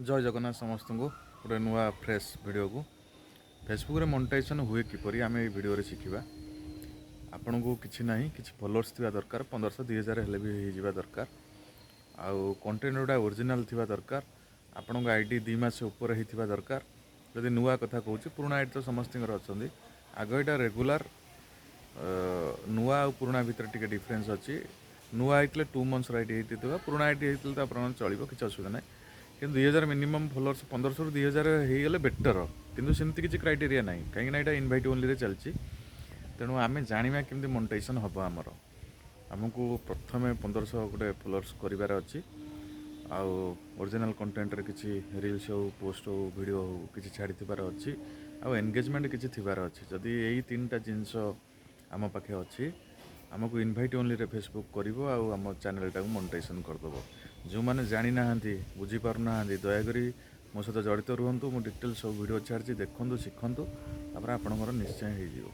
ଜୟ ଜଗନ୍ନାଥ ସମସ୍ତଙ୍କୁ। ଗୋଟେ ନୂଆ ଫ୍ରେଶ୍ ଭିଡ଼ିଓକୁ। ଫେସବୁକ୍ରେ ମନିଟାଇଜେସନ୍ ହୁଏ କିପରି, ଆମେ ଏଇ ଭିଡ଼ିଓରେ ଶିଖିବା। ଆପଣଙ୍କୁ କିଛି ନାହିଁ, କିଛି ଫଲୋଅର୍ସ ଥିବା ଦରକାର। 1500, 2000 ହେଲେ ବି ହେଇଯିବା ଦରକାର। ଆଉ କଣ୍ଟେଣ୍ଟ ଗୁଡ଼ା ଓରିଜିନାଲ୍ ଥିବା ଦରକାର। ଆପଣଙ୍କ ଆଇଡ଼ି 2 ମାସ ଉପରେ ହେଇଥିବା ଦରକାର, ଯଦି ନୂଆ କଥା କହୁଛି। ପୁରୁଣା ଆଇଡ଼ି ତ ସମସ୍ତଙ୍କର ଅଛନ୍ତି। ଆଗ ଏଇଟା ରେଗୁଲାର। ନୂଆ ଆଉ ପୁରୁଣା ଭିତରେ ଟିକେ ଡିଫରେନ୍ସ ଅଛି। ନୂଆ ହେଇଥିଲେ 2 ମନ୍ଥସର ଆଇଡ଼ି ହେଇଥିବ, ପୁରୁଣା ଆଇଡ଼ି ହେଇଥିଲେ ତ ଆପଣଙ୍କର ଚଳିବ, କିଛି ଅସୁବିଧା ନାହିଁ। କିନ୍ତୁ 2000 ମିନିମମ୍ ଫଲୋଅର୍ସ, 1500ରୁ 2000 ହେଇଗଲେ ବେଟର। କିନ୍ତୁ ସେମିତି କିଛି କ୍ରାଇଟେରିଆ ନାହିଁ, କାହିଁକିନା ଏଇଟା ଇନଭାଇଟ୍ ଓନ୍ଲିରେ ଚାଲିଛି। ତେଣୁ ଆମେ ଜାଣିବା କେମିତି ମନିଟାଇଜେସନ୍ ହେବ ଆମର। ଆମକୁ ପ୍ରଥମେ 1500 ଗୋଟେ ଫଲୋଅର୍ସ କରିବାର ଅଛି ଆଉ ଅରିଜିନାଲ୍ କଣ୍ଟେଣ୍ଟରେ କିଛି ରିଲ୍ସ ହେଉ, ପୋଷ୍ଟ ହେଉ, ଭିଡ଼ିଓ ହେଉ, କିଛି ଛାଡ଼ିଥିବାର ଅଛି ଆଉ ଏନଗେଜମେଣ୍ଟ କିଛି ଥିବାର ଅଛି। ଯଦି ଏଇ ତିନିଟା ଜିନିଷ ଆମ ପାଖେ ଅଛି, ଆମକୁ ଇନଭାଇଟ୍ ଓନ୍ଲିରେ ଫେସବୁକ୍ କରିବ ଆଉ ଆମ ଚ୍ୟାନେଲଟାକୁ ମନିଟାଇଜେସନ୍ କରିଦେବ। ଯେଉଁମାନେ ଜାଣିନାହାନ୍ତି, ବୁଝିପାରୁନାହାନ୍ତି, ଦୟାକରି ମୋ ସହିତ ଜଡ଼ିତ ରୁହନ୍ତୁ। ମୁଁ ଡିଟେଲ୍ ସବୁ ଭିଡ଼ିଓ ଛାଡ଼ିଛି, ଦେଖନ୍ତୁ, ଶିଖନ୍ତୁ, ତାପରେ ଆପଣଙ୍କର ନିଶ୍ଚୟ ହେଇଯିବ।